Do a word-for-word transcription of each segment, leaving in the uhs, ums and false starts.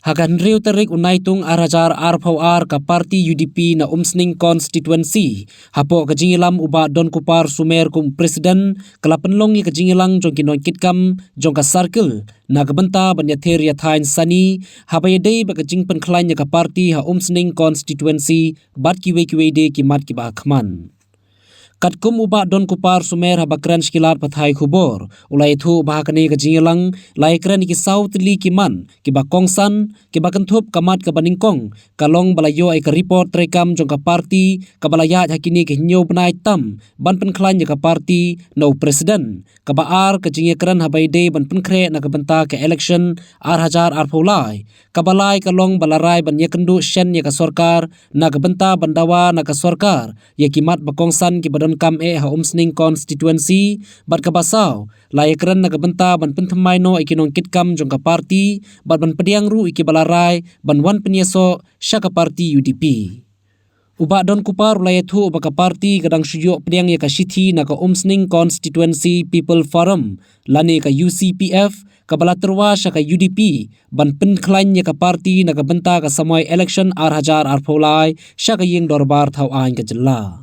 Ha ka hynriew tarik u Naitung ar hajar arphew ar, ka party U D P na Umsning Constituency, hapoh ka jingïalam u Bah Donkupar Sumer kum u President, ka la pynlong ïa ka jingïalang jong ki nongkitkam jong ka circle na ka bynta ban ïathir ïathaiñ sani, haba ïadei bad ka jingpynkhlaiñ ïa ka party ha Umsning Constituency bad kiwei kiwei de ki mat kiba khman. Katkum u Bah Donkupar Sumer haba kren sha ki lad pathai khubor, u la ïathuh ba ha kane ka jingïalang la ïakren ïa ki saw tylli ki mat kiba kongsan, kiba kynthup ka mat kaba nyngkong ka long ba la ïoh ïa ka report treikam jong ka party kaba la ïaid ha kine ki hynñiew bnai tam ban pynkhlaiñ ïa ka party na u President. Kaba ar, ka jingïakren haba ïadei ban pynkhreh na ka bynta ka election ar hajar arphew lai. Kaba lai ka long ba la rai ban ïakynduh shen ïa ka sorkar na ka bynta ban dawa na ka sorkar ïa ki mat ba kongsan kiba donkam eh ha Umsning Constituency, bad kaba saw la ïakren na ka bynta ban pynthymmai noh ïa ki nongkitkam jong ka party bad ban pdiang ruh ïa kiba la rai ban wan pynïasoh sha ka party U D P. U Bah Donkupar u la ïathuh ba ka party ka dang shu ïoh pdiang ïa ka shithi na ka Umsning Constituency People Forum lane ka U C P F, kaba la tyrwa sha ka U D P ban pynkhlaiñ ïa ka party na ka bynta ka samoi election ar hajar arphew lai sha ka ïing dorbar thaw aiñ ka jylla.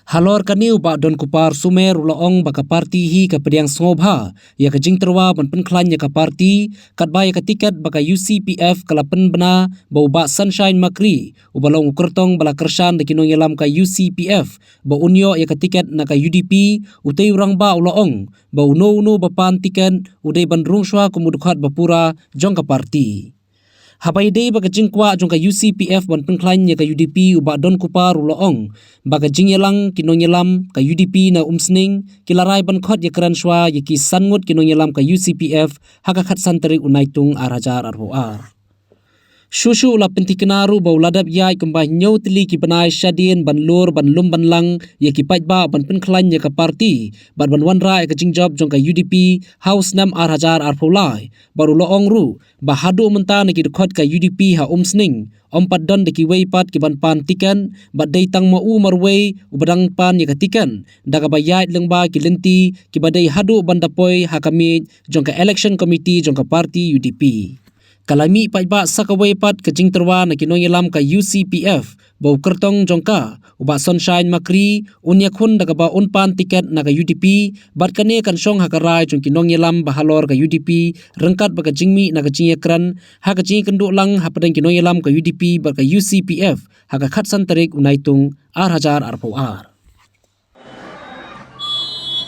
Halor kane, u Bah Donkupar Sumer u la ong ba ka party hi ka pdiang sngewbha ïa ka jingtyrwa ban pynkhlaiñ ïa ka party, katba ïa ka tiket ba ka U C P F ka la pynbna ba u Bah Sunshine Makri, uba long u kyrtong ba la kyrshan da ki nongïalam ka U C P F ba un ïoh ïa ka tiket na ka U D P, utei u rangbah u la ong ba uno uno ba pan tiket u dei ban rung shuwa kum u dkhot ba pura jong ka party. Haba ïadei bad ka jingkwah jong ka U C P F ban pynkhlaiñ ïa ka U D P, u Bah Donkupar u la ong ba ka jingïalang ki nongïalam ka U D P na Umsning ki la rai ban khot ïakren shuwa ïa ki san ngut ki nongïalam ka U C P F ha ka khatsan tarik u Naitung ar hajar arphew ar. Shuh shuh u la pynthikna ruh ba u la dep ïaid kumba hynñiew tylli ki bnai shadien ban lur ban lum ban lang ïa ki paidbah ban pynkhlaiñ ïa ka party bad ban wanrah ïa ka jingjop jong ka U D P ha u snem ar hajar arphew lai, bad u la ong ruh ba haduh mynta na ki dkhot ka U D P ha Umsning ym pat don da kiwei pat ki ban pan tiket, bad dei tang ma u marwei uba dang pan ïa ka tiket, da kaba ïaid lyngba ki lynti kiba dei haduh ban da poi ha ka miej jong ka election committee jong ka party U D P. Ka la mih paidbah sa kawei pat ka jingtyrwa na ki nongïalam ka U C P F ba u kyrtong jong ka, u Bah Sunshine Makri, un ïakhun da kaba un pan tiket na ka U D P, bad kane kan shong ha ka rai jong ki nongïalam ba halor ka U D P, ryngkat bad ka jingmih na ka jingïakren ha ka jingïakynduh lang hapdeng ki nongïalam ka U D P bad ka U C P F ha ka khatsan tarik u Naitung ar hajar arphew ar.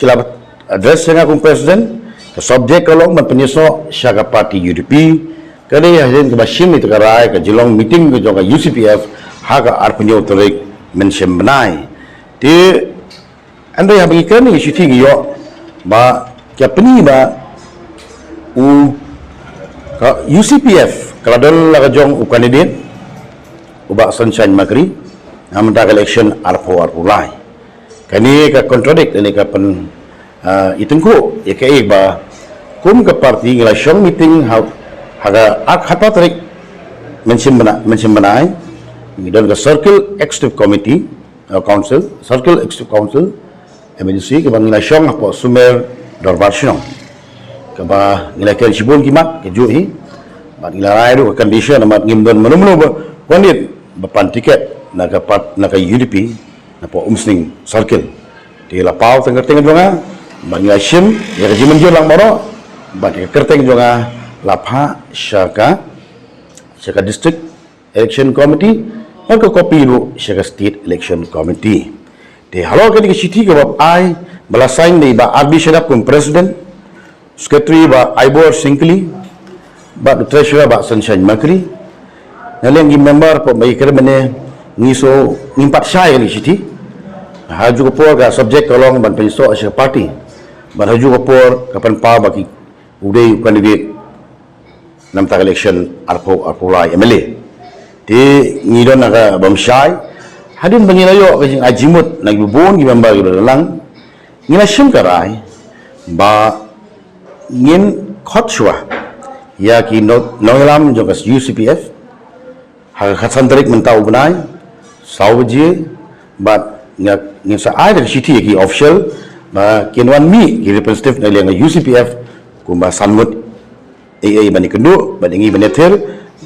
Ki la address ïa nga kum president, ka subject ka long ban pynïasoh sha ka party U D P. Ka dei hadien kaba shim ïa ka rai ka jinglong meeting ka jong ka U C P F ha ka arphew hynñiew tarik mynshem bnai. Te hynrei haba ngi kren ngi shithi ngi ïoh ba ka pyni ba u ka U C P F ka la don la ka jong u candidate u Bah Sunshine Makri ha mynta ka election arphew arphew lai. Kane ka contradict, kane ka pyn, ah, i tyngkhuh ïa kaei ba kum ka party ngi la shong meeting ha, ha ka ar, ha ka tarik mynshem bnai, mynshem bnai ngi don ka circle executive committee, uh, council, circle executive council, M L C, kaba ngi la shong hapoh Sumer Dorbar Shnong. Kaba ngi la kren shibun ki mat kajuh hi. Bad ngi la rai ruh ka condition, namar ngim don mano mano ba wanit ba pan tiket na ka part, na ka U D P napoh Umsning Circle. Te la paw tang kyrteng jong nga, bad ngi la shim ïa ka jingmynjur lang baroh, bad ïa ka kyrteng jong nga la phah sha ka, sha ka District Election Committee, bad ka copy ruh sha ka State Election Committee. Te halor kane ka shithi kaba ai ba la sign da i Bah R B Sharap kum President, Secretary Bah Aibor Syngkli, bad Treasurer Bah Sunshine Makri. Na liang ki member pop ba i kren mynne ngi so ngim pat shai kane ka shithi. Ha kajuh ka por ka subject ka long ban pynïasoh sha ka party. Bad ha kajuh ka por ka pynpaw ba ki u dei u candidate na mynta ka election arphew arphew lai M L A. Te ngi don ha kaba ym shai. Hadien ba ngi la ïoh ka jingai jingmut na ki bun ki member kiba la lang, ngi la shim ka rai ba ngin khot shuwa ïa ki nong, nongïalam jong ka U C P F ha ka khatsan tarik mynta u bnai, saw baje, bad nga, ngin sa ai da ka shithi ïa ki official ba kin wan mih ki representative na liang U C P F kumba san ngut, ei ei ban ïakynduh bad ïa ngi ban ïathir,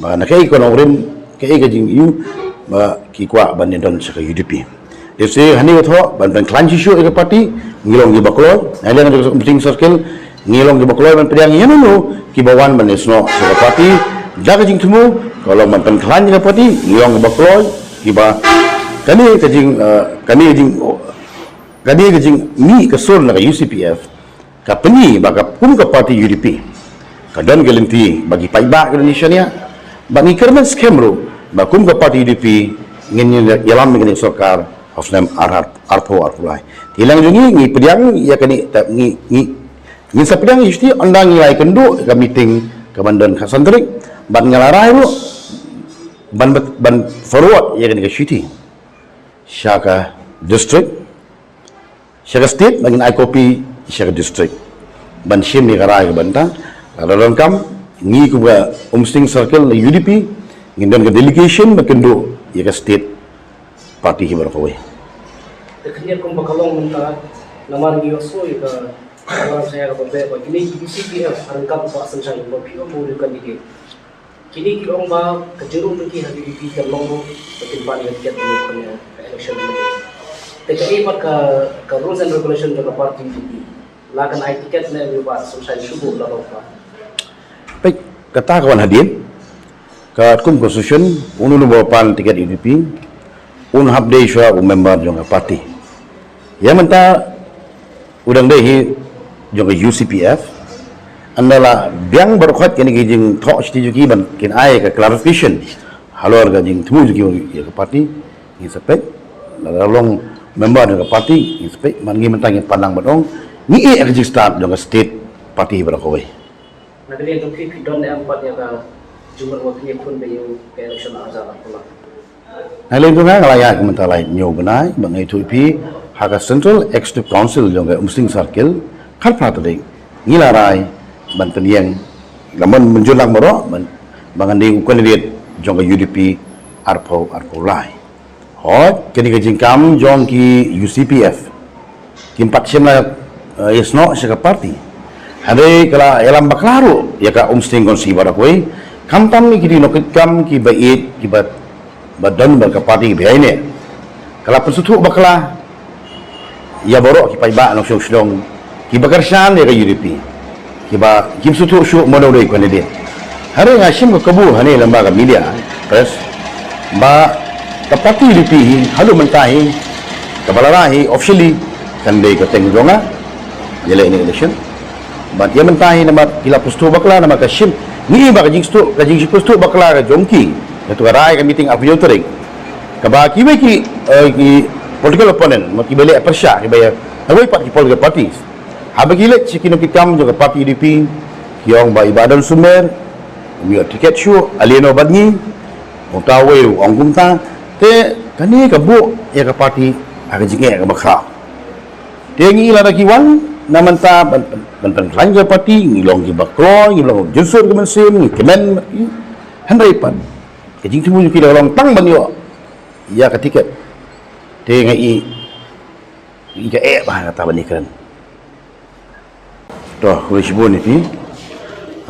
Ba na kaei ka nongrim, kaei ka jingïohi ba ki kwah ban ïadon sha ka U D P. Te shi hangne ka thoh ban pynkhlaiñ shisha ïa ka party, ngi long kiba kloi, na liang jong ka Umsning Circle, ngi long kiba kloi ban pdiang ïa no no kiba wan ban ïasnoh sha ka party da ka jingthmu, ka long ban pynkhlaiñ ïa ka party, ngi long kiba kloi, kiba kane ka jing, eh, kane ka jing, kane ka jingmih ka sur na ka U C P F, ka pyni ba ka kum ka party U D P ka don ka lynti ba ki paidbah ki don ki shaniah, ba ngi kyrmen skhem ruh ba kum ka party U D P ngin ïalam ïa kane ka sorkar ha u snem ar, arphew arphew lai. Te na liang jong ngi, ngi pdiang ïa kane, ta, ngi, ngi, ngin sa pdiang ïa ka shithi, ynda ngi la ïakynduh ïa ka meeting kaban don khatsan tarik, bad nga la rai ruh ban, ban forward ïa kane ka shithi sha ka district, sha ka state, ba ngin ai copy sha ka district ban shim ïa ka rai ka bynta. Lada donkam, ngi kum ka Umsning Circle na U D P ngin don ka delegation ba kynduh ïa ka state party hi baroh kawei. Te khyndiat kumba ka long mynta, namar ngi ïohsngew ïa ka, ka wan sha ïa kaba beh ba kine ki U C P F ha ryngkat u Bah Sunshine ba phi ong ba u dei u candidate. Kine ki ong ba ka jingruh jong ki ha U D P kan long ruh ba kin pan ïa ka tiket ban ïakhun ïa ka election mynta. Te kaei pat ka, ka rules and regulation jong ka party U D P? La kan ai tiket ne ïa u Bah Sunshine shuh la long ba? Peit, kata ka wan hadien. Katkum constitution, uno uno uba pan tiket U D P un hap dei shuwa u member jong ka party. Ïa mynta u dang dei hi jong ka U C P F. Ynda la biang baroh khoit kine ki jingthoh shithi jong ki ban kin ai ka clarification halor ka jingthmu jong ki ïa ka party, ngi sa peit. Lada long member jong ka party, ngi sa peit. Man ngi mynta ngi pan lang ban ong, ngi ïeh ïa ka jingstad jong ka state party baroh kawei. Na ka liang jong phi, phi don ne em pat ïa ka jingmut ba phin ïakhun beit ïa ka election ar hajar arphew lai? Na ka liang jong nga, nga la ïaid mynta lai hynñiew bnai, ba nga ïathuh ïa phi, ha ka Central Executive Council jong ka Umsning Circle, khatphra tarik, ngi la rai ban pynïeng, la mon mynjur lang baroh, ban, ba ngan dei u candidate jong ka U D P arphew arphew lai. Hooid, kane ka jingkam jong ki U C P F, kim pat shym la, eh, ïasnoh sha ka party. Hynrei ka la ïalam bakla ruh ïa ka Umsning constituency baroh kawei, khamtam ïa ki nongkitkam kiba ïeit, kiba, ba don bad ka party kiba ïaineh. Ka la pynsngewthuh bakla ïa baroh ki paidbah nongshong shnong kiba kyrshan ïa ka U D P, kiba kim sngewthuh shuh mano u dei u candidate. Hynrei nga shim ka kabu hangne lyngba ka media, press, ba ka party U D P hi haduh mynta hi, kaba la rah hi officially, kan dei ka teng jong nga ïaleh ïa kane ka election. Bad ïa mynta hi namar ki la pynsngewthuh bakla, namar ka shim, ngi i ba ka jingsngewthuh, ka jingpynsngewthuh bakla ka jong ki, ïa tu ka rai ka meeting arphew tarik, kaba kiwei ki, eh, ki political opponent, ma kiba leh pyrshah, kiba ïa, kiwei pat ki political parties, haba ki leit sha ki nongkitkam jong ka party U D P, ki ong ba i Bah Don Sumber um ïoh tiket shuh, ale noh bad ngi. Uta uwei ruh u ong kumta. Te kane ka buh ïa ka party ha ka jingeh kaba khraw. Te ngi, lada ki wan na mynta ban, ban, ban pynkhlaiñ ka party, ngi long kiba kloi, ngi long jynsur ka mynsiem, ngi kmen bad ki. Hynrei pat ka jingthmu jong ki la long tang ban ïoh ïa ka tiket. Te nga i, i ka eh ba ha kata ban ïakren. To, khublei shibun ïa phi.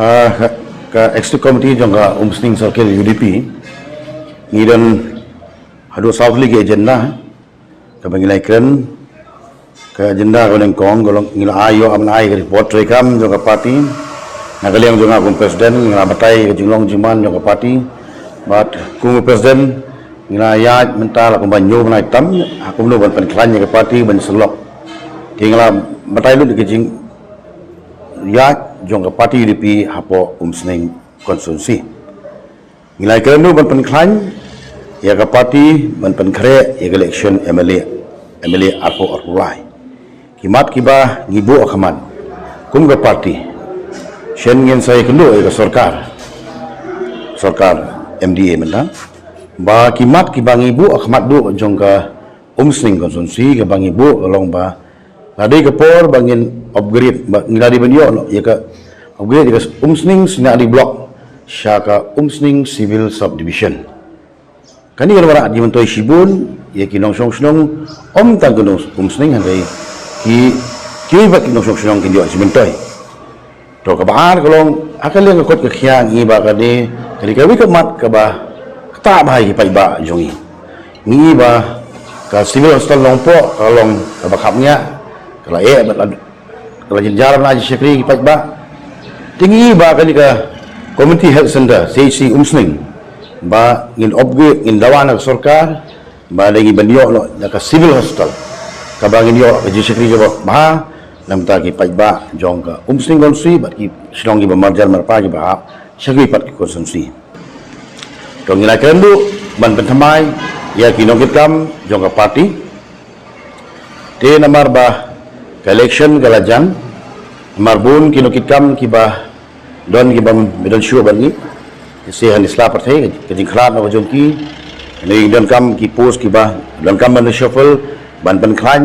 Ah, ka, ka executive committee jong ka Umsning Circle U D P, ngi don haduh saw tylli ki agenda kaba ngi la ïakren. Ka agenda kaba nyngkong ka long, ngi la ïoh ban ai ka report treikam jong ka party. Na ka liang jong nga kum president, ngi la batai ka jinglong jingman jong ka party. Bad kum president, ngi la ïaid mynta la kumba hynñiew bnai tam ha kumno ban pynkhlaiñ ïa ka party ban syllok. Te ngi la batai lut ïa ka jingïaid jong ka party U D P hapoh Umsning constituency. Ngi la ïakren ruh ban pynkhlaiñ ïa ka party ban pynkhreh ïa ka election M L A, M L A arphew arphew lai. Ki mat kiba ngi buh ha khmat kum ka party, shen ngin sa ïakynduh ïa ka sorkar, sorkar M D A mynta. Ba ki mat kiba ngi buh ha khmat duh jong ka Umsning constituency kaba ngi buh ka long ba la dei ka por ba ngin upgrade, ba ngi la dei ban ïoh noh ïa ka upgrade ïa ka Umsning C and RD Block sha ka Umsning Civil Subdivision. Kane kan wanrah jingmyntoi shibun ïa ki nongshong shnong, ym tang ka nong Umsning hynrei ki, kiwei pat ki nongshong shnong kin ïoh jingmyntoi. To kaba ar ka long, ha ka liang ka kot ka khiah ngi ba kane ka dei kawei ka mat kaba ktah bha ïa ki paidbah jong ngi. Ngi ba ka Civil Hospital Nongpoh ka long kaba khapngiah, ka la eh bad la, ka la jynjar na ji shakri ki paidbah. Te ngi ba kane ka Community Health Center C H C Umsning ba ngin upgrade, ngin dawa na ka sorkar ba dei ngi ban ïoh noh da ka Civil Hospital kaba ngin ïoh ka jingshakri kaba bha na bynta ki paidbah jong ka Umsning constituency bad ki shnong kiba marjan marpa kiba hap sha kiwei pat ki constituency. To ngi la kren duh ban pynthymmai ïa ki nongkitkam jong ka party. Te namar ba ka election ka la jan, namar bun ki nongkitkam kiba don kiba ym don shuh bad ngi. Ki shu hap sla pyrthei, ka jingkhlad na ka jong ki. Ngi donkam ki post kiba donkam ban shuffle ban pynkhlaiñ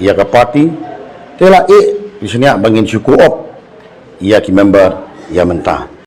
ïa ka party. Te la eh ki shaniah ba ngin shu co-opt ïa ki member ïa mynta.